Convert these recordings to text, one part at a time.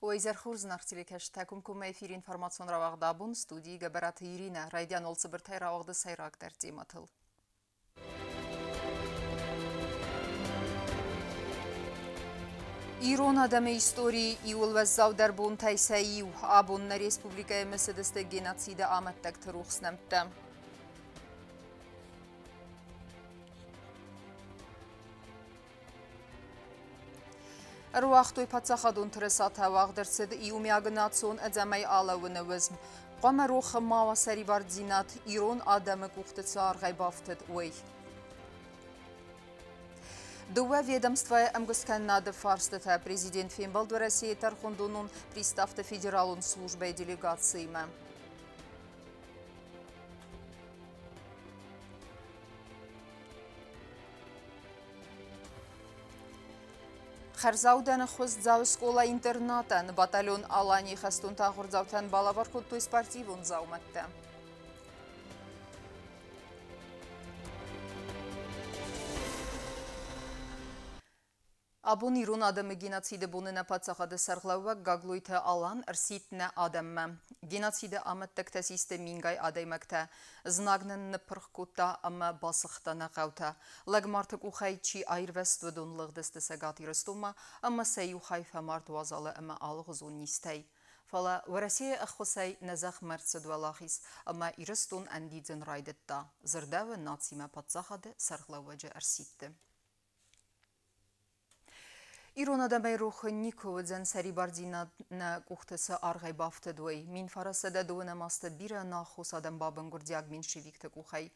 Уӕ изӕр хорз, зынаргъ телекӕсджытӕ, комкоммӕ эфиры информацион рауагъд абон студийы Гӕбӕраты Иринӕ. Райдиан уал цыбыртӕй рауагъды сӕйрагдӕр темӕтыл. Ирон адӕмы историйы иууыл уӕззаудӕр бонтӕй сӕ иу. Абон нӕ республикӕйы мысыдысты геноциды амӕттӕгты рухс нӕмттӕ. Ӕруагътой паддзахадон тырысатӕ уагъд ӕрцыд иумиаг национ ӕдзӕмӕй алӕууыны уысм. Хъуамӕ рохы ма уа сӕрибардзинад, ирон адӕмы къухты цы аргъӕй бафтыд, уый. Дыууӕ ведомствойы ӕмгуысткӕнынады фарстытӕ президент фембӕлд Уӕрӕсейы тӕрхондонон приставты федералон службӕйы делегациимӕ. Хӕрзаудӕны хуыз Дзауы скъола-интернатӕн батальон Алани хӕстонты ахуырдзаутӕн балӕвар кодтой спортивон дзаумӕттӕ. Абон ирон адӕмы геноциды боны нӕ паддзахады сӕргълӕууӕг Гаглойты Алан ӕрсидт нӕ адӕммӕ. Геноциды амӕттӕгтӕ систы мингай адӕймӕгтӕ. Знаг нын ныппырх кодта ӕмӕ басыгъта нӕ хъӕутӕ. Лӕгмарты къухӕй чи аирвӕзт, уыдон лыгъдысты Цӕгат Ирыстонмӕ ӕмӕ сӕ иу хай фӕмард уазалы ӕмӕ алыгъуызон низтӕй. Фӕлӕ Уӕрӕсейы ӕххуысӕй нӕ зӕхмӕ ӕрцыд уӕлахиз ӕмӕ Ирыстон ӕндидзын райдыдта, дзырдӕуы нацимӕ паддзахады сӕргълӕууӕджы ӕрсидты. Ирон адӕмӕй рох никуы уыдзӕн сӕрибардзинад нӕ къухты цы аргъӕй бафтыд, уый. 1912 азты бирӕ ӕнаххос адӕм бабын гуырдзиаг меньшевикты къухӕй.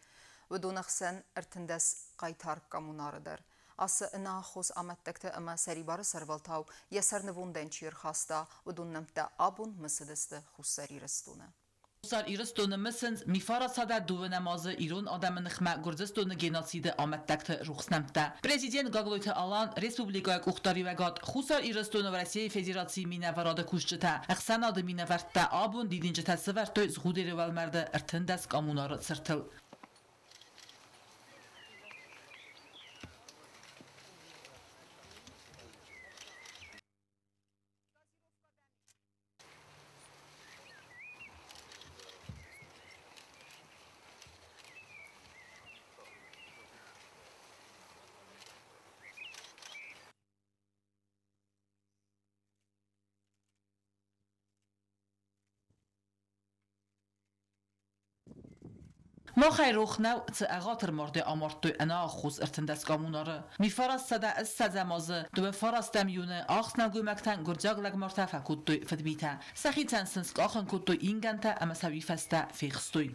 Уыдон ӕхсӕн 13 хъайтар коммунары дӕр. Ацы ӕнаххос амӕттӕгты ӕмӕ сӕрибары сӕрвӕлтау йӕ сӕрнывондӕн чи ӕрхаста, уыдон нӕмттӕ абон мысыдысты Хуссар Ирыстоны. Хуссар Ирыстоны мысынц 1912 азы ирон адӕмы ныхмӕ Гуырдзыстоны геноциды амӕттӕгты рухс нӕмттӕ. Президент Гаглойты Алан, республикӕйы къухдариуӕгад, Хуссар Ирыстоны Уӕрӕсейы Федерацийы минӕварады кусджытӕ, ӕхсӕнады минӕвӕрттӕ абон дидинджытӕ сӕвӕрдтой Згъудеры уӕлмӕрды 13 коммунары цыртыл. Махӕй рох нӕу, цы ӕгъатыр мардӕй амардтой ӕнӕаххос 13 коммунары. 1920 азы 29 июны ахст нӕлгоймӕгтӕн гуырдзиаг лӕгмартӕ фӕкодтой фыдмитӕ. Сӕхицӕн сын скъахын кодтой ингӕнтӕ ӕмӕ сӕ уый фӕстӕ фехстой.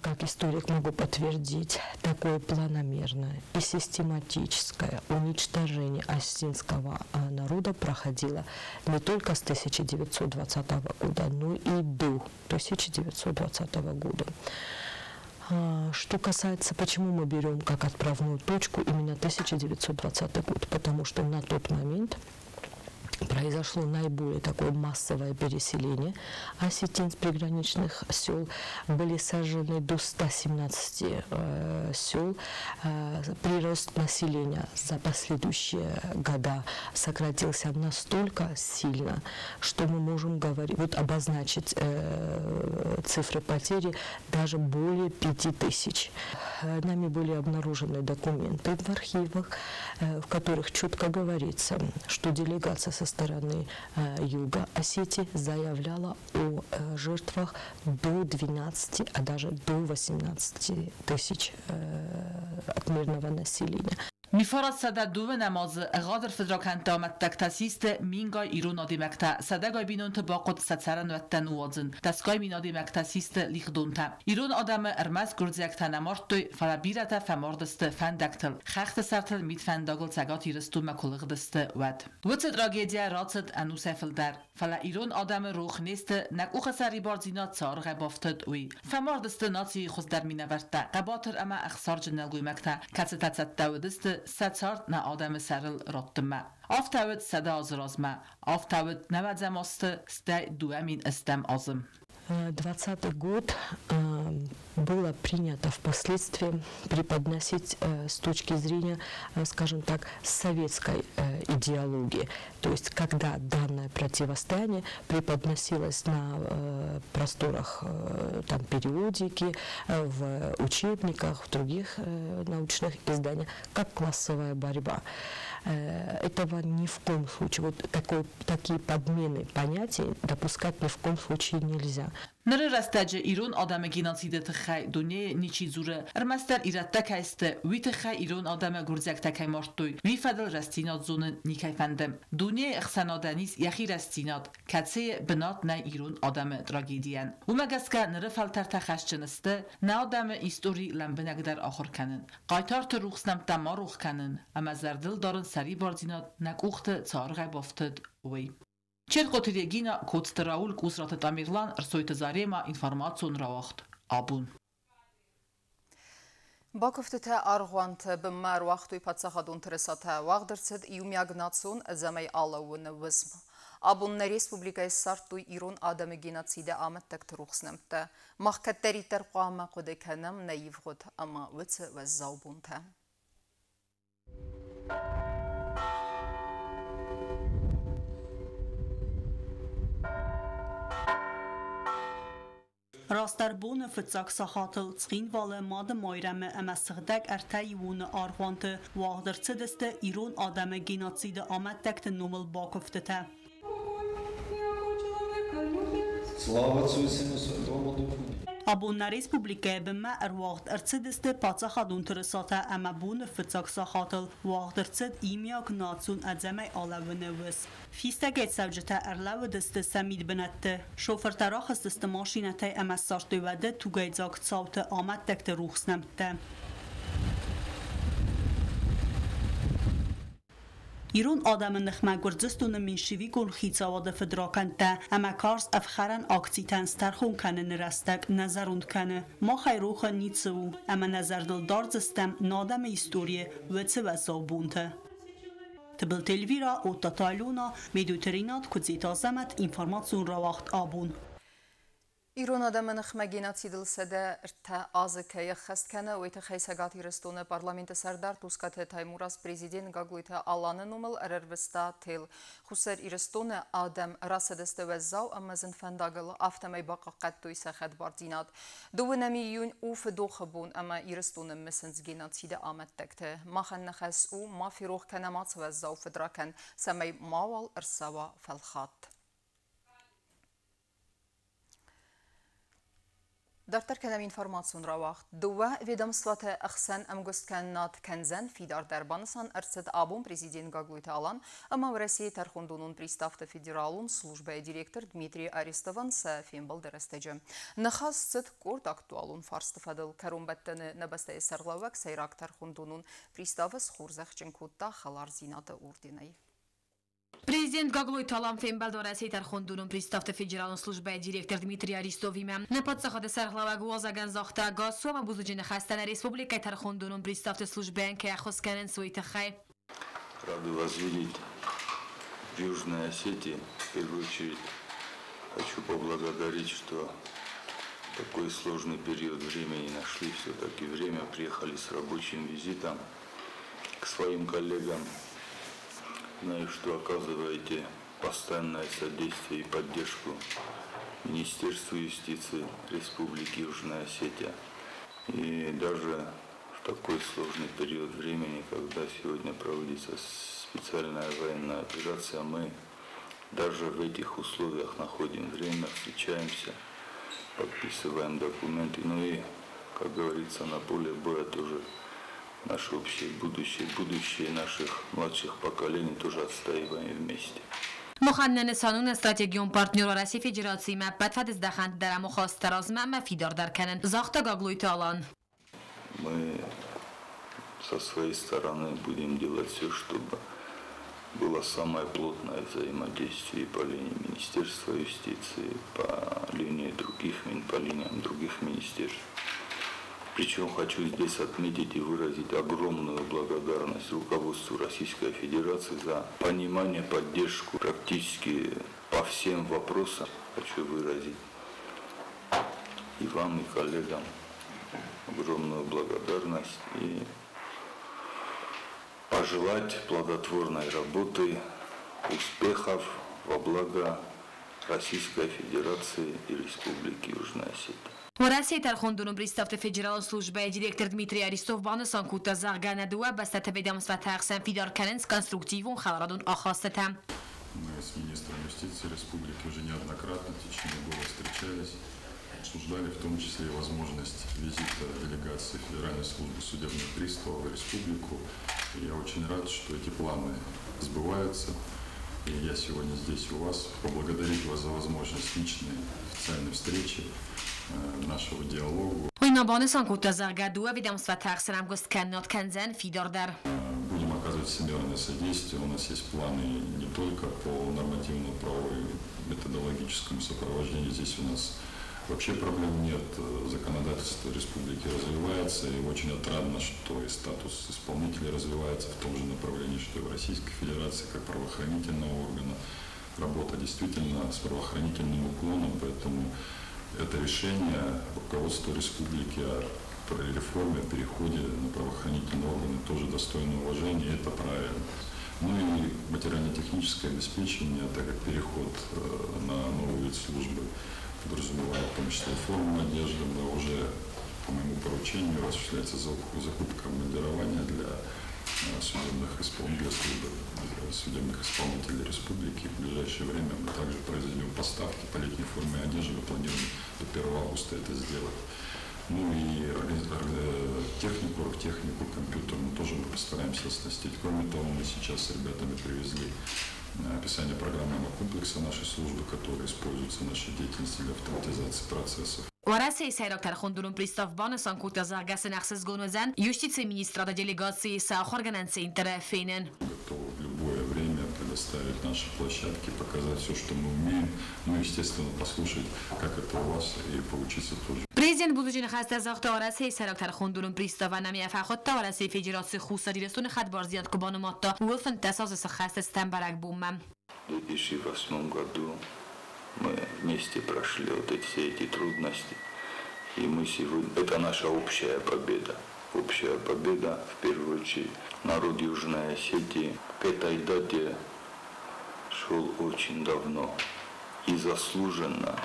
Как историк могу подтвердить, такое планомерное и систематическое уничтожение осетинского народа проходило не только с 1920 года, но и до 1920 года. Что касается, почему мы берем как отправную точку именно 1920 год, потому что на тот момент произошло наиболее такое массовое переселение осетин с приграничных сел. Были сожжены до 117 сел. Прирост населения за последующие года сократился настолько сильно, что мы можем говорить, вот обозначить цифры потери даже более 5000. Нами были обнаружены документы в архивах, в которых четко говорится, что делегация со стороны юга Осетии заявляла о жертвах до 12, а даже до 18 тысяч от мирного населения. 1912 азы ӕгъатыр фыдракӕндты амӕттӕгтӕ систы мингай ирон адӕймӕгтӕ, сӕдӕгай бинонты бахъуыд сӕ цӕрӕнуӕттӕ ныууадзын, дӕсгай мин адӕймӕгтӕ систы лигъдонтӕ. Ирон адӕмы ӕрмӕст гуырдзиӕгтӕ нӕ мардтой, фӕлӕ бирӕтӕ фӕмард сты фӕндӕгтыл, хӕхты сӕртыл мидфӕндагыл Цӕгат Ирыстонмӕ куы лыгъдысты, уӕд. Уыцы трагедийӕ рацыд ӕнусӕй фылдӕр, фӕлӕ ирон адӕмы рох не сты, нӕ къухы сӕрибардзинад цы аргъӕй бафтыд, уый. Фӕмард сты нацийы хуыздӕр минӕвӕрттӕ, хъӕбатыр ӕмӕ ӕхсарджын нӕлгоймӕгтӕ, кӕцытӕ цӕттӕ уыдысты сӕ цард нӕ адӕмы сӕрыл раттынмӕ. Афтӕ уыд 100 азы размӕ, афтӕ уыд нӕуӕдзӕм азты, стӕй 2008 азы. 20 год было принято впоследствии преподносить с точки зрения, скажем так, советской идеологии. То есть, когда данное противостояние преподносилось на просторах там, периодики, в учебниках, в других научных изданиях, как классовая борьба. Этого ни в коем случае, вот такие подмены понятий допускать ни в коем случае нельзя. Ныры рӕстӕджы ирон адӕмы геноциды тыххӕй дунейы ничи дзуры. Ӕрмӕстдӕр ирӕттӕ кӕй сты, уый тыххӕй ирон адӕмы гуырдзиӕгтӕ кӕй мардтой, уый фӕдыл рӕстдзинад зонын никӕй фӕнды. Дунейы ӕхсӕнадӕн ис йӕхи рӕстдзинад, кӕцыйы бынат нӕй ирон адӕмы трагедийӕн. Уымӕ гӕсгӕ ныры фӕлтӕртӕ хӕсджын сты нӕ адӕмы истори лӕмбынӕгдӕр ахуыр кӕнын. Хъайтарты рухс нӕмттӕ ма рох кӕнын ӕмӕ зӕрдыл дарын сӕрибардзинад нӕ къухты цы аргъӕй бафтыд, уый. Чертхъоты Регина, Коцты Рауль, Къусраты Тамерлан, Ӕрсойты Зарема, информацион рауагъд «Абон». Бакуывтытӕ аргъуанты бынмӕ ӕруагътой паддзахадон тырысатӕ. Уагъд ӕрцыд иумиагнацион ӕдзӕмӕй алӕууыны уысм. Абон нӕ республикӕйы ссардтой ирон адӕмы геноциды амӕттӕгты рухс нӕмттӕ. Мах кӕддӕриддӕр хъуамӕ хъуыды кӕнӕм нӕ ивгъуыд ӕмӕ уыцы уӕззау бонтӕ. Растдӕр боны фыццаг сахатыл Цхинвалы Мады Майрӕмы ӕмӕ Сыгъдӕг Ӕртӕиуоны аргъуанты уагъд ӕрцыдысты ирон адӕмы геноциды амӕттӕгты номыл бакуывдтытӕ. Слава Отцу и Сыну Святому Духу. Абон нӕ республикӕйы бынмӕ ӕруагъд ӕрцыдысты паддзахадон тырысатӕ ӕмӕ боны фыццаг сахатыл уагъд ӕрцыд иумиаг национ ӕдзӕмӕй алӕууыны уысм. Фистӕгӕй цӕуджытӕ ӕрлӕууыдысты сӕ мидбынӕтты. Шофыртӕ рахызтысты машинӕтӕй ӕмӕ ссардтой уӕды тугӕйдзаг цауты амӕттӕгты рухс нӕмттӕ. Ирон адӕмы ныхмӕ Гуырдзыстоны меньшевикон хицауады фыдракӕндтӕ ӕмӕ карз ӕфхӕрӕн акцитӕн стӕрхон кӕныны рӕстӕг нӕ зӕронд кӕны. Махӕй рохы ницы у, ӕмӕ нӕ зӕрдыл дардзыстӕм нӕ адӕмы историйы уыцы уӕззау бонтӕ. Тыбылты Эльвира, Оттаты Алена, Медойты Ринат, Куыдзеты Азӕмӕт, информацион рауагъд «Абон». Ирон адӕмы ныхмӕ геноцидыл 103 азы кӕй ӕххӕст кӕны, уый тыххӕй Цӕгат Ирыстоны парламенты сӕрдар Тускъаты Таймураз президент Гаглойты Аланы номыл ӕрӕрвыста тел. Хуссар Ирыстоны адӕм рацыдысты уӕззау ӕмӕ зын фӕндагыл, афтӕмӕй бахъахъхъӕдтой сӕ хӕдбардзинад. 2 июнь у фыдохы бон ӕмӕ Ирыстоны мысынц геноциды амӕттӕгты. Махӕн нӕ хӕс у ма ферох кӕнӕм ацы уӕззау фыдракӕнд, цӕмӕй мауал ӕрцӕуа фӕлхатт. Дарддӕр кӕнӕм информацион рауагъд. Дыууӕ ведомствоты ӕхсӕн ӕмгуысткӕнынад кӕндзӕн фидардӕр, банысан ӕрцыд абон президент Гаглойты Алан ӕмӕ Уӕрӕсейы тӕрхондонон приставты федералон службӕйы директор Дмитрий Арестовӕн сӕ фембӕлды рӕстӕджы. Ныхас цыд къорд актуалон фарсты фӕдыл. Кӕронбӕттӕны нӕ бӕстӕйы сӕргълӕууӕг сӕйраг тӕрхондонон приставы схорзӕхджын кодта хӕлардзинады орденӕй. Президент Гаглойты Алан фембӕлд Уӕрӕсейы тӕрхондонон приставты федералон службӕйы директор Дмитрий Арестовимӕ. Нӕ паддзахады сӕргълӕууӕг уазӕгӕн загъта ӕгас цу ӕмӕ бузныджы ныхӕстӕ нӕ республикӕйы тӕрхондонон приставты службӕйӕн кӕй ӕххуыс кӕнынц, уый тыххӕй. Рады вас видеть в Южной Осетии. В первую очередь хочу поблагодарить, что такой сложный период времени нашли все-таки время, приехали с рабочим визитом к своим коллегам. Знаю, что оказываете постоянное содействие и поддержку Министерству юстиции Республики Южная Осетия. И даже в такой сложный период времени, когда сегодня проводится специальная военная операция, мы даже в этих условиях находим время, встречаемся, подписываем документы. Ну и, как говорится, на поле боя тоже наше общее будущее, будущее наших младших поколений тоже отстаиваем вместе. Махӕн нӕ нысан у нӕ стратегион партнер Уӕрӕсейы Федерациимӕ ӕппӕт фӕдыздӕхӕнты дӕр ӕмхӕст размӕ ӕмӕ фидардӕр кӕнын, загъта Гаглойты Алан. Мы со своей стороны будем делать все, чтобы было самое плотное взаимодействие по линии Министерства юстиции, по линии других, по линиям других министерств. Причем хочу здесь отметить и выразить огромную благодарность руководству Российской Федерации за понимание, поддержку практически по всем вопросам. Хочу выразить И вам, и коллегам огромную благодарность и пожелать плодотворной работы, успехов во благо Российской Федерации и Республики Южная Осетия. Уӕрӕсейы тӕрхондоны приставты федералон службӕйы директор Дмитрий Аристов банысан кодта, зӕгъгӕ, нӕ дыууӕ бӕстӕты ведомствӕты ӕхсӕн фидар кӕнынц конструктивон хӕларадон ахастытӕ. Мы с министром юстиции республики уже неоднократно в течение года встречались, обсуждали в том числе и возможность визита делегации Федеральной службы судебных приставов в республику. И я очень рад, что эти планы сбываются. И я сегодня здесь у вас поблагодарить вас за возможность личной официальной встречи, нашего диалога. Уый ма банысан кодта, зӕгъгӕ, дыууӕ ведомствӕты ӕхсӕн ӕмгуысткӕнынад кӕндзӕн фидардӕр. Будем оказывать всемерное содействие. У нас есть планы не только по нормативно-правовой методологическому сопровождению. Здесь у нас вообще проблем нет. Законодательство республики развивается, и очень отрадно, что и статус исполнителя развивается в том же направлении, что и в Российской Федерации, как правоохранительного органа. Работа действительно с правоохранительным уклоном, поэтому это решение руководства республики о реформе, о переходе на правоохранительные органы тоже достойно уважения, и это правильно. Ну и материально-техническое обеспечение, так как переход на новый вид службы подразумевает в том числе форму одежды, но уже по моему поручению осуществляется закупка обмундирования для судебных исполнителей, службы судебных исполнителей республики. В ближайшее время мы также произведем поставки по летней форме одежды, мы планируем до 1 августа это сделать. Ну и технику, оргтехнику, компьютер мы тоже постараемся оснастить. Кроме того, мы сейчас с ребятами привезли описание программного комплекса нашей службы, который используется в нашей деятельности для автоматизации процессов. Уӕрӕсейы сӕйраг тӕрхондоны пристав банысан кодта, зӕгъгӕ, сын ӕхсызгон уыдзӕн юстицийы министрады делегацийы сӕ ахуыргӕнӕн центры фенын. Готовы в любое время предоставить наши площадки, показать все, что мы умеем, ну, естественно, послушать, как это у вас, и поучиться тоже. Президент бузныджы ныхӕстӕ загъта Уӕрӕсейы сӕйраг тӕрхондоны приставӕн ӕмӕ йӕ фӕхуыдта Уӕрӕсейы Федерацийы Хуссар Ирыстоны хӕдбардзинад куы банымадта, ууыл 15 азы сыххӕсты цытӕн бӕрӕгбонмӕ. В 2008 году мы вместе прошли вот эти, все эти трудности. И мы сегодня... Это наша общая победа. Общая победа, в первую очередь, народ Южной Осетии к этой дате шел очень давно и заслуженно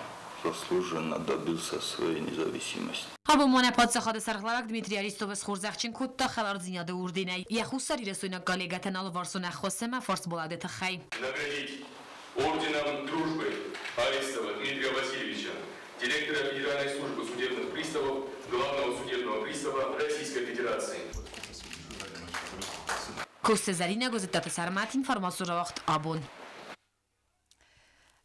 добился своей независимости. Абон ма нӕ паддзахады сӕргълӕууӕг Дмитрий Аристовы схорзӕхджын кодта хӕлардзинады орденӕй. Йӕ хуссарирыстойнаг коллегӕтӕн алыварсон ӕххуыс ӕмӕ фарсболады тыххӕй. Наградить орденом дружбы Аристова Дмитрия Васильевича, директора Федеральной службы судебных приставов, главного судебного пристава Российской Федерации. Коцты Зӕринӕ, Гуызыттаты Сӕрмӕт, информацион рауагъд «Абон».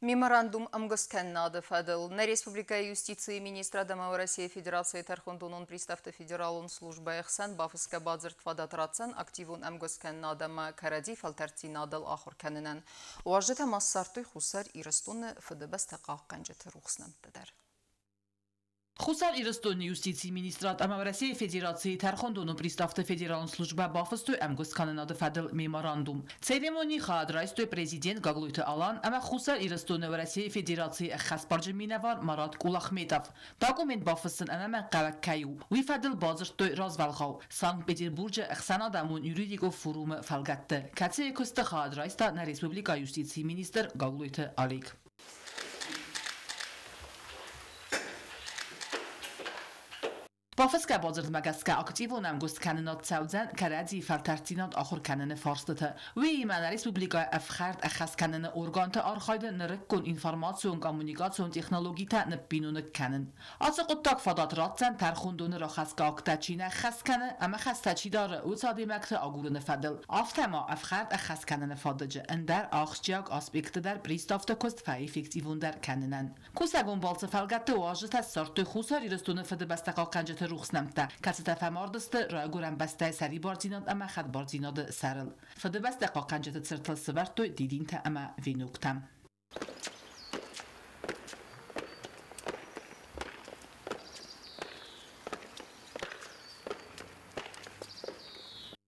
Меморандум ӕмгуысткӕнынады фӕдыл нӕ республикӕйы юстицийы министрад ӕмӕ Уӕрӕсейы Федерацийы тӕрхондонон приставты федералон службӕйы хсӕн бафысгӕ бадзырд фадат ратдзӕн активон ӕмгуысткӕнынад ӕмӕ кӕрӕдзи фӕлтӕрддзинадыл ахуыр кӕнынӕн. Уазджытӕ ма ссардтой Хуссар Ирыстоны Фыдыбӕстӕ хъахъхъӕнджыты рухс нӕмттӕ дӕр. Хуссар Ирыстоны юстицийы министрад ӕмӕ Уӕрӕсейы Федерацийы тӕрхондоны приставты федералон службӕ бафыстой ӕмгуысткӕнынады фӕдыл меморандум. Церемонийы хайад райстой президент Гаглойты Алан ӕмӕ Хуссар Ирыстоны Уӕрӕсейы Федерацийы ӕххӕстбарджын минӕвар Марат Кулахметов. Документ бафыссын ӕнӕмӕнгхъӕуӕг кӕй у, уый фӕдыл бадзырдтой развӕлгъау Санкт-Петербурджы ӕхсӕнадӕмон юридикон форумы фӕлгӕтты, кӕцыйы куысты хайад райста нӕ республикӕйы юстицийы министр Гаглойты Алик. Бафысгӕ бадзырдмӕ гӕсгӕ активон ӕмгуысткӕнынад цӕудзӕн кӕрӕдзийы фӕлтӕрддзинад ахуыр кӕныны фарстыты. Уыимӕ нӕ республикӕйы ӕфхӕрд ӕххӕст кӕныны органты архайды нырыккон информацион-коммуникацион технологитӕ ныббиноныг кӕнын. Ацы хъуыддаг фадат ратдзӕн тӕрхондоны рахӕсгӕ акттӕ чи нӕ ӕххӕст кӕны ӕмӕ хӕстӕ чи дары, уыцы адӕймӕгты агурыны фӕдыл. Афтӕ ма ӕфхӕрд ӕххӕст кӕныны фадыджы ӕндӕр ахсджиаг аспекты дӕр приставты куыст фӕэффективондӕр кӕнынӕн. Кусӕгон балцы фӕлгӕтты уазджытӕ ссардтой Хуссар Ирыстоны Фыдыбӕстӕ хъахъхъӕнджыты рухс нӕмттӕ, кӕцытӕ фӕмардысты райгуырӕн бӕстӕйы сӕрибардзинад ӕмӕ хӕдбардзинады сӕрыл. Фыдыбӕстӕ хъахъхъӕнджыты цыртыл сывӕрдтой дидинтӕ ӕмӕ веноктӕ.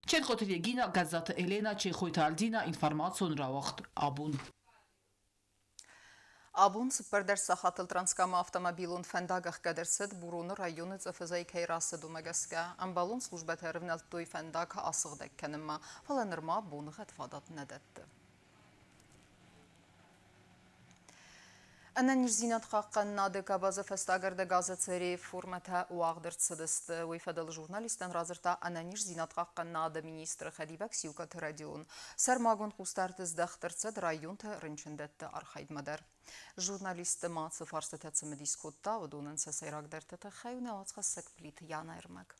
Чертхъоты Регина, Гӕззаты Елена, Чехойты Альдина, информацион рауагъд «Абон». Абон 14 сахатыл Транскамы автомобилон фӕндаг ӕхгӕд ӕрцыд Буроны районы цъыфы зӕй кӕй рацыд, уымӕ гӕсгӕ. Ӕмбӕлон службӕтӕ ӕрывнӕлдтой фӕндаг асыгъдӕг кӕнынмӕ, фӕлӕ нырма боныгъӕд фадат нӕ дӕтты. Ӕнӕниздзинад хъахъхъӕнынады къабазы фӕстаг ӕрдӕг азы цы реформӕтӕ уагъд ӕрцыдысты, уый фӕдыл журналисттӕн радзырдта ӕнӕниздзинад хъахъхъӕнынады министры хӕдивӕг Сиукъаты Родион. Сӕрмагонд хъусдард здӕхт ӕрцыд районты рынчындӕтты архайдмӕ дӕр. Журналистты ма цы фарстытӕ цымыдис кодта, уыдонӕн сӕ сӕйрагдӕрты тыххӕй нӕ уацхӕссӕг Плиты Яна ӕрмӕг.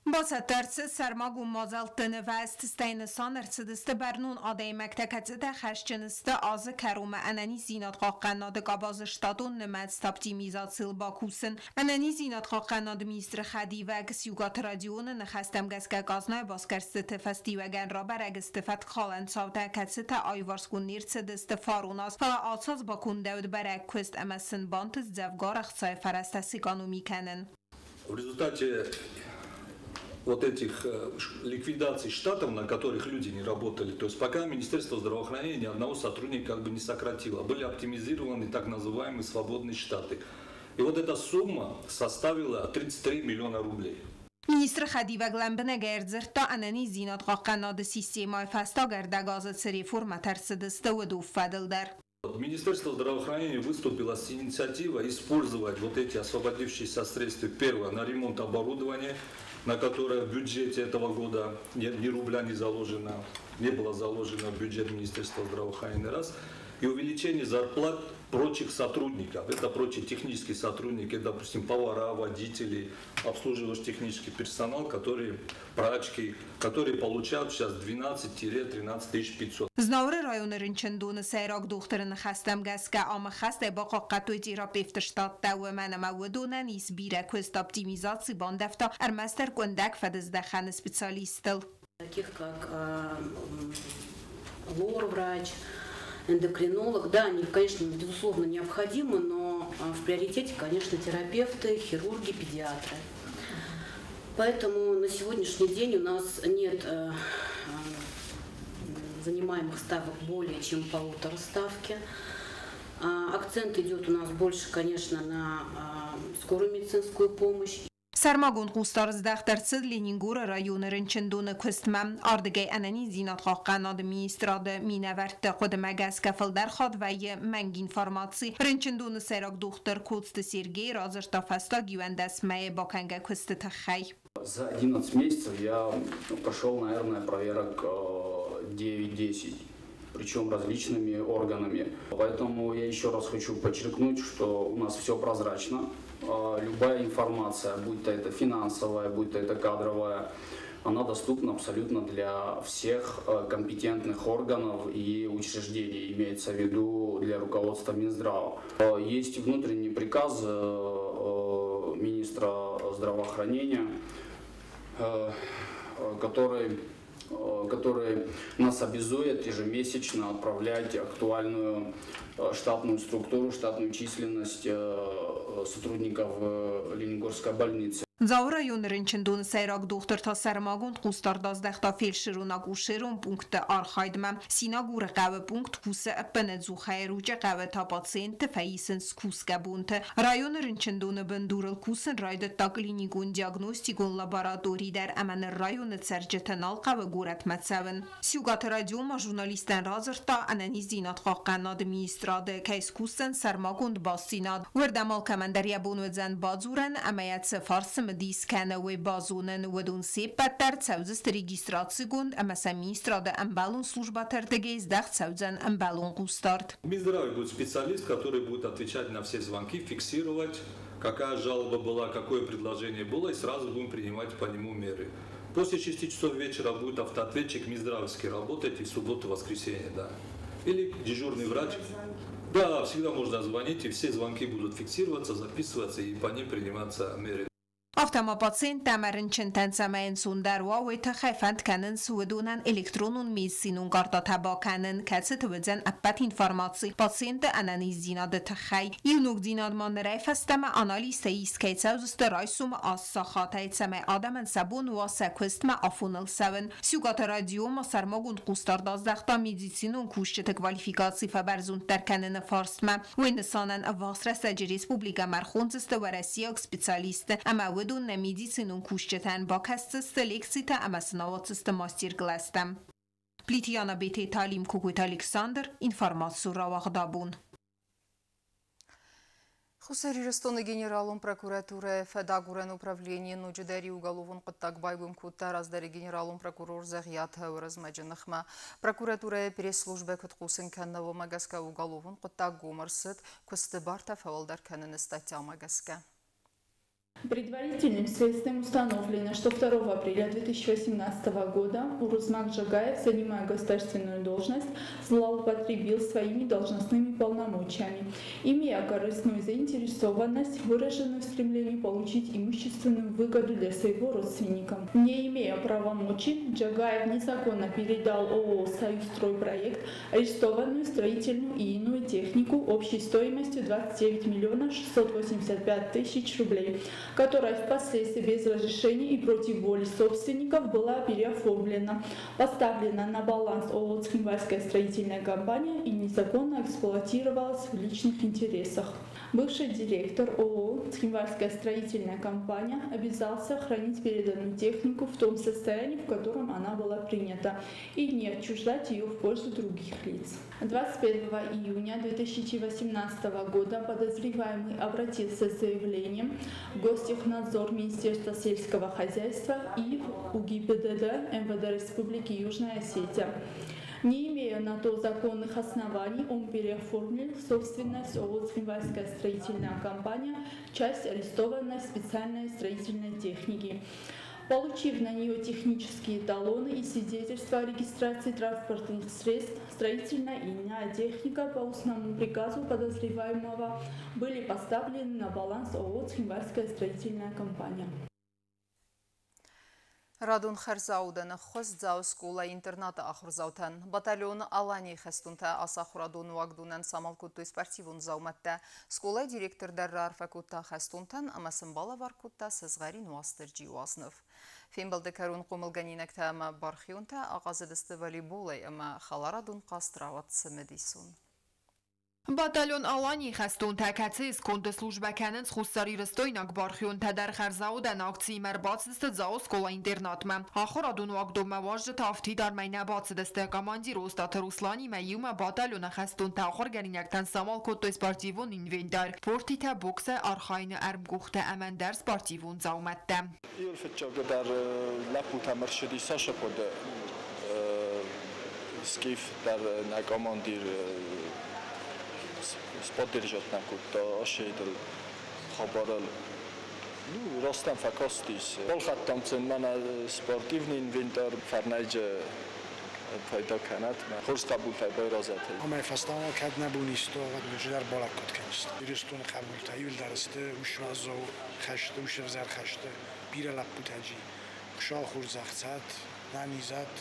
Бацӕттӕ ӕрцыд сӕрмагонд мадзӕлтты нывӕзт, стӕй нысан ӕрцыдысты бӕрнон адӕймӕгтӕ, кӕцытӕ хӕсджын сты азы кӕронмӕ ӕнӕниздзинад хъахъхъӕнынады къабазы штатон нымӕцты оптимизацийыл бакусын. Ӕнӕниздзинад хъахъхъӕнынады министры хӕдивӕг Сиукъаты Родионы ныхӕстӕм гӕсгӕ къазнайы басгӕрстыты фӕстиуӕгӕн рабӕрӕг сты фӕткхалӕн цаутӕ, кӕцытӕ аиуварсгонд не рцыдысты фарон аз, фӕлӕ ацы аз бакондӕуыд бӕрӕг куыст ӕмӕ сын бантыст дзӕвгар ӕхцайы фӕрӕзтӕ сэкономи кӕнын. В результате вот этих ликвидаций штатов, на которых люди не работали, то есть пока Министерство здравоохранения ни одного сотрудника как бы не сократило, были оптимизированы так называемые свободные штаты. И вот эта сумма составила 33 миллиона рублей. Министры хӕдивӕг лӕмбынӕгӕй ӕрдзырдта ӕнӕниздзинад хъахъхъӕнынады системӕйы фӕстаг ӕрдӕг азы цы реформӕтӕ ӕрцыдысты, уыдон фӕдыл дӕр. Министерство здравоохранения выступило с инициативой использовать вот эти освободившиеся средства, первое, на ремонт оборудования, на которое в бюджете этого года ни рубля не заложено, не было заложено в бюджет Министерства здравоохранения, раз, и увеличение зарплат прочих сотрудников. Это прочие технические сотрудники, допустим, повара, водители, обслуживающий технический персонал, которые, прачки, которые получают сейчас 12-13 500. Знауыры районы рынчындоны сӕйраг дохтыры ныхӕстӕм гӕсгӕ амы хӕстӕй бахъахъхъӕдтой терапевты штаттӕ, уымӕн ӕмӕ уыдонӕн ис бирӕ куыст, оптимизаци бандӕвта ӕрмӕстдӕр къуындӕг фӕдыздӕхӕны специалисттыл. Таких как лор-врач, эндокринолог, да, они, конечно, безусловно, необходимы, но в приоритете, конечно, терапевты, хирурги, педиатры. Поэтому на сегодняшний день у нас нет занимаемых ставок более чем 1,5 ставки. Акцент идет у нас больше, конечно, на скорую медицинскую помощь. Сӕрмагонд хъусдард здӕхт ӕрцыд Ленингоры районы рынчындоны куыстмӕ. Ардыгӕй ӕнӕниздзинад хъахъхъӕнынады министрады минӕвӕртты хъуыдымӕ гӕсгӕ фылдӕр хатт вӕййы мӕнг информаци. Рынчындоны сӕйраг дохтыр Коцты Сергей радзырдта фӕстаг 11 мӕйы бакӕнгӕ куысты тыххӕй. За 11 месяцев я прошел, наверное, проверок 9-10, причем различными органами. Поэтому я еще раз хочу подчеркнуть, что у нас все прозрачно. Любая информация, будь то это финансовая, будь то это кадровая, она доступна абсолютно для всех компетентных органов и учреждений, имеется в виду для руководства Минздрава. Есть внутренний приказ министра здравоохранения, который нас обязует ежемесячно отправлять актуальную штатную структуру, штатную численность сотрудников Ленингорской больницы. Дзауы районы рынчындоны сӕйраг дохтыр та сӕрмагонд хъусдард аздӕхта фельдшерон-акушерон пункты архайдмӕ. Синагуры хъӕуы пункт кусы ӕппынӕдзухӕй, Ручъы хъӕуы та пациентты фӕисынц кусгӕ бонты. Районы рынчындоны бындурыл кусын райдыдта клиникон диагностикон лаборатори дӕр ӕмӕ ныр районы цӕрджыты нал хъӕуы горӕтмӕ цӕуын. Сиукъаты Родион ма журналисттӕн радзырдта ӕнӕниздзинад хъахъхъӕнынады министрады кӕй скусдзӕн сӕрмагонд бастдзинад. Уырдӕм алкӕмӕн дӕр йӕ бон уыдзӕн бадзурӕн ӕмӕ йӕ цы фарст цымыдис кӕны, уый базонын. Уыдон се ппӕт дӕр цӕудзысты регистрацигонд ӕмӕ сӕ министрады ӕмбӕлон службӕты ӕрдыгӕй здӕхт цӕудзӕн ӕмбӕлон хъусдард. В Минздраве будет специалист, который будет отвечать на все звонки, фиксировать, какая жалоба была, какое предложение было, и сразу будем принимать по нему меры. После 6 часов вечера будет автоответчик Минздравский работать и в субботу, воскресенье, да. Или дежурный врач. Да, всегда можно звонить, и все звонки будут фиксироваться, записываться, и по ним приниматься меры. Афтӕ ма пациенттӕ ӕмӕ рынчынтӕн цӕмӕй ӕнцондӕр уа, уый тыххӕй фӕнд кӕнынц уыдонӕн электронон медицинон картӕтӕ бакӕнын, кӕцыты уыдзӕн ӕппӕт информаци пациентты ӕнӕниздзинады тыххӕй. Иу ногдзинад ма нырӕй фӕстӕмӕ анализтӕ ист кӕй цӕудзысты райсомы 8 сахатӕй, цӕмӕй адӕмӕн сӕ бон уа сӕ куыстмӕ афоныл цӕуын. Сиукъаты Родион ма сӕрмагонд хъусдард аздӕхта медицинон кусджыты квалификаци фӕбӕрзонддӕр кӕныны фарстмӕ. Уый нысанӕн ӕввахс рӕстӕджы республикӕмӕ ӕрхондзысты уӕрӕсейаг специалистты ӕмӕ уыдон нӕ медицинон кусджытӕн бакӕсдзысты лекцитӕ ӕмӕ сын ауадздзысты мастер-класстӕ. Плиты Яна, Бететы Алим, Кокойты Александр, информацион рауагъд «Абон». Хуссар Ирыстоны генералон прокуратурӕйы фӕдагурӕн управленийы ноджыдӕр иу уголовон хъуыддаг байгом кодта раздӕры генералон прокурор Дзӕгъиаты Уырызмӕджы ныхмӕ. Прокуратурӕйы пресс-службӕ куыд хъусын кӕны, уымӕ гӕсгӕ уголовон хъуыддаг гом ӕрцыд куысты бартӕ фӕуӕлдӕр кӕныны статьямӕ гӕсгӕ. Предварительным следствием установлено, что 2 апреля 2018 года Урузмаг Джагаев, занимая государственную должность, злоупотребил своими должностными полномочиями, имея корыстную заинтересованность, выраженную в стремлении получить имущественную выгоду для своего родственника. Не имея правомочий, Джагаев незаконно передал ООО «Союзстройпроект» арестованную строительную и иную технику общей стоимостью 29 миллионов 685 тысяч рублей, которая впоследствии без разрешения и против воли собственников была переоформлена, поставлена на баланс ООО «Цхинвальская строительная компания» и незаконно эксплуатировалась в личных интересах. Бывший директор ООО «Цхинвальская строительная компания» обязался хранить переданную технику в том состоянии, в котором она была принята, и не отчуждать ее в пользу других лиц. 21 июня 2018 года подозреваемый обратился с заявлением в Гостехнадзор Министерства сельского хозяйства и в УГИБДД МВД Республики Южная Осетия. Не имея на то законных оснований, он переоформил в собственность ООО «Цхинвальская строительная компания» часть арестованной специальной строительной техники. Получив на нее технические талоны и свидетельства о регистрации транспортных средств, строительная и иная техника по устному приказу подозреваемого были поставлены на баланс ООО «Цхинвальская строительная компания». Радон хӕрзаудӕн ӕххуыс Дзауы скъола-интернаты ахуырдзаутӕн. Батальон Аланийы хӕстонтӕ ацы ахуырадон уагдонӕн самал кодтой спортивон дзаумӕттӕ. Скъолайы директор дӕр раарфӕ кодта хӕстонтӕн ӕмӕ сын балӕвар кодта сызгъӕрин Уастырджийы уазныв. Фембӕлды кӕрон хъомылгӕнинӕгтӕ ӕмӕ бархионтӕ ахъазыдысты волейболӕй ӕмӕ хӕларадон хъазт рауад цымыдисон. Батальон Аланийы хӕстонтӕ, кӕцыйы сконды службӕ кӕнынц хуссарирыстойнаг бархионтӕ дӕр, хӕрзаудӕн акциимӕ ӕрбацыдысты Дзауы скъола-интернатмӕ. Ахуырадон уагдонмӕ уазджытӕ афтидармӕй нӕ бацыдысты. Командир Остъаты Русланимӕ иумӕ батальоны хӕстонтӕ ахуыргӕнинӕгтӕн самал кодтой спортивон инвентарь, портитӕ, боксӕй архайыны ӕрмкъухтӕ ӕмӕ ӕндӕр спортивон дзаумӕттӕ. Иуыл фыццагдӕр лӕппутӕм ӕрцыди Саша хъуыды Скиф дӕр нӕ командир поддержать нӕ кодта асейдыл хабарыл. Ну, растӕн фӕкастис. Балхӕдтам сын мӕнӕ спортивный инвентарь, фӕрнӕджы пайда кӕнӕт. Хорз хъӕбултӕ байрӕзӕт. Амӕй фӕстӕмӕ кӕд нӕ бон исты уа, уӕд ноджыдӕр балӕггад кӕндзысты. Ирыстоны хъӕбултӕ иуылдӕр сты уыцы хӕсты, уыцы ӕвзӕр хӕсты бирӕ лӕппутӕ джи. Хуыцау хорзӕх цӕт, нӕнизӕт,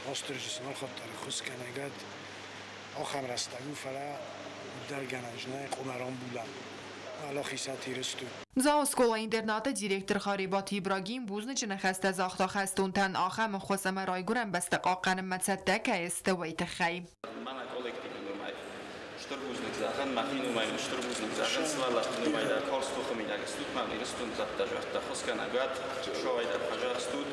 Уастырджи сын алхатт дӕр ӕххуысгӕнӕгӕд. Ахӕм рӕстӕг у, фӕлӕ уӕддӕр гӕнӕн нӕй къуымӕ рамбулӕн. Алахисат Ирыстон. Дзауы скъола-интернаты директор Харебаты Ибрагим бузныджы ныхӕстӕ загъта хӕстонтӕн, ахӕм ӕххуыс ӕмӕ райгуырӕн бӕстӕ хъахъхъӕнынмӕ цӕттӕ кӕй сты, уый тыххӕй. Мӕнӕ коллективы номӕй стыр бузныг зӕгъын, мӕхи номӕй стыр бузныг зӕгъын, сывӕллӕтты номӕй дӕр карз тохы мидӕг стут, мӕ Ирыстон зӕдтӕ зӕрдтӕ ххуысгӕнӕгад, Хуыцауӕй дӕр фӕзӕгъстут,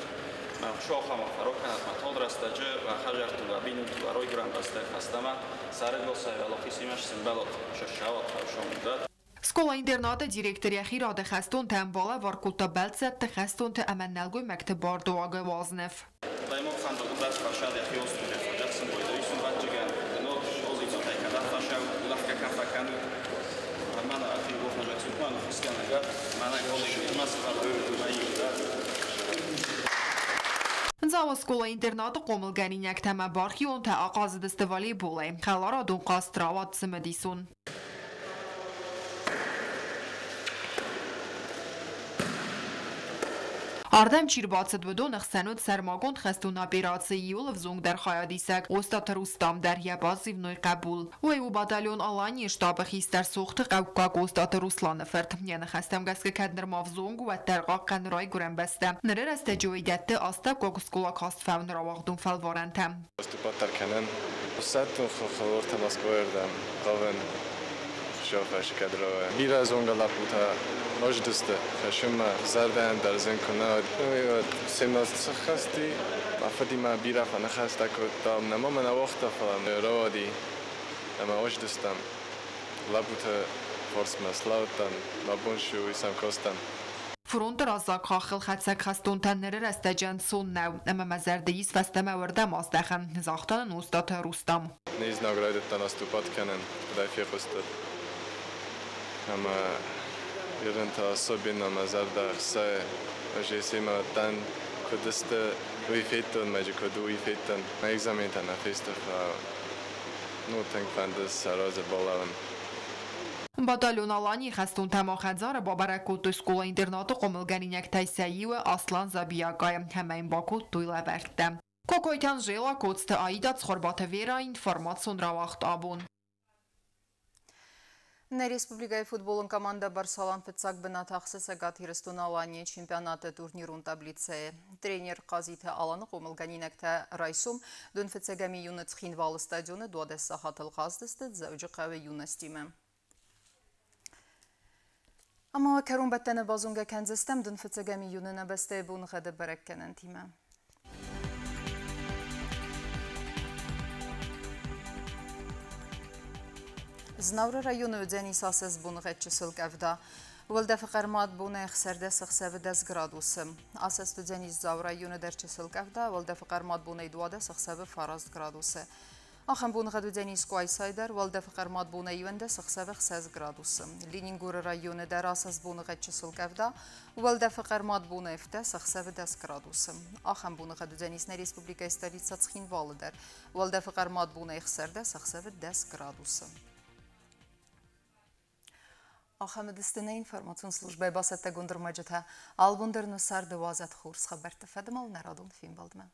мӕ Хуыцау ахӕм фӕрог кӕнӕт мӕ тагъд рӕстӕджы, уӕ хӕдзӕртты, уӕ бинонты, уӕ райгуырӕн бӕстӕйы фӕстӕмӕ сӕрӕгасӕй уӕлахизимӕ сӕмбӕлат, сӕрсӕвӕд хӕрзамондӕт. Скъола-интернаты директор йӕхи рады хӕстонтӕн балӕвар кодта бӕлццӕтты, хӕстонты ӕмӕ нӕлгоймӕгты бардуагы уазныв. Адӕймаг фӕндагыл дӕр фӕсад йӕхи остуджы фӕдзӕхсын байдайы сумбӕтджыгӕн, ног озицотӕй кӕдӕм фӕсӕут, улӕфгӕ кӕм фӕкӕнут. Мӕнӕ ахи гофнӕжӕксут мӕ ныххуысгӕнӕгӕ, мӕнӕ коллективмӕ сывӕллӕтты мӕ иу дӕр. Дзауы скъола-интернаты хъомылгӕнинӕгтӕ ӕмӕ бархионтӕ ахъазыдысты волейболӕй. Хӕларадон хъазт рауад цымыдисон. Ардӕм чи рбацыд, уыдоны хсӕн уыд сӕрмагонд хӕстон операцийы иууыл ӕвзонгдӕр хайадисӕг Остъаты Рустам дӕр, йӕ базивной хъӕбул. Уый у батальон Аланийы штабы хистӕр Сохты хъӕуккаг Остъаты Русланы фырт. Йӕ ныхӕстӕм гӕсгӕ кӕд нырма ӕвзонг у, уӕддӕр хъахъхъӕны райгуырӕн бӕстӕ. Ныры рӕстӕджы уый дӕтты астӕуккаг скъола каст фӕуыны рауагъдон фӕлварӕнтӕ. Выступать кӕнӕн. Сӕттын хохы Москвайы рдӕм хъавын шофӕрсы кадровая. Бирӕ зонгӕ лӕппутӕ ӕздысты хӕсынмӕ, зӕрдӕйӕн дӕр зын куы нӕ уыд. 17 сыххӕсти, мӕ фыдимӕ бирӕ фӕныхӕстӕ кодтам, нӕма мӕ нӕ уагъта, фӕлӕ рауади ӕмӕ ӕздыстӕм. Лӕппуты фарсмӕ слӕудтӕн, мӕ бон цы у, уый сӕм кодтам. Фронты раззаг хаххыл хӕцӕг хӕстонтӕн ныры рӕстӕджы ӕнцон нӕу, ӕмӕ мӕ зӕрды ис фӕстӕмӕ уырдӕм аздӕхӕн, загъта нын Остъаты Рустам. Не знаг райдыдта наступать кӕнын, куыд фехъуыстат. Ӕмӕ ирын та особенно мӕ зӕрдӕ ӕхсайы. Ӕз есемӕ уыдтӕн, куыд сты, уый федтон, мӕджы куыд у, уый федтон. Мӕ экзаментӕ нӕ фесты, фӕлӕ ну, тынг фӕнды сӕ разы балӕууын. Батальон Аланийы хӕстонтӕ ма хӕдзары бабӕрӕг кодтой скъола-интернаты хъомылгӕнинӕгтӕй сӕ иуы Аслан Забиакайы ӕмӕ йын бакодтой лӕвӕрттӕ. Кокойты Анжела, Коцты Аида, Цхуырбаты Вера, информацион рауагъд абон. Нӕ республикӕйы футболон командӕ Барсалан фыццаг бынат ахсы Цӕгат Ирыстон-Аланийы чемпионаты турнирон таблицӕйы. Тренер Хъазиты Аланы хъомылгӕнинӕгтӕ райсом 25 июны Цхинвалы стадионы 12 сахатыл хъаздысты Дзӕуджыхъӕуы Юностимӕ. Ӕмӕ кӕронбӕттӕны базонгӕ кӕндзыстӕм 25 июны нӕ бӕстӕйы боныгъӕды бӕрӕггӕнӕнтимӕ. Знауыры районы уыдзӕнис ацы боныгъӕд чысыл къӕвда. Уӕлдӕфы хъӕрмад бонӕй 16 ӕхсӕвы 10 градусы. Ацы уыдзӕнис Дзауы районы дӕр чысыл къӕвда, уӕлдӕфы хъӕрмад бонӕй 12 ӕхсӕвы 9 градусы. Ахӕм боныгъӕд уыдзӕнис Къуайсайы дӕр, уӕлдӕфы хъӕрмад бонӕй 11 ӕхсӕвы 6 градусы. Ленингоры районы дӕр ацы боныгъӕд чысыл къӕвда, уӕлдӕфы хъӕрмад бонӕй 7 ӕхсӕвы 10 градусы. Ахӕм боныгъӕд уыдзӕнис нӕ республикӕйы столицӕ Цхинвалы дӕр, уӕлдӕфы хъӕрмад бонӕй 16 ӕхсӕвы 10 градусы. Ахӕм уыдысты нӕ информацион службӕйы бацӕттӕгонд ӕрмӕджытӕ. Албон дӕр нӕ царды уадзӕд хорз хабӕртты фӕдыл нӕ радон фембӕлдмӕ.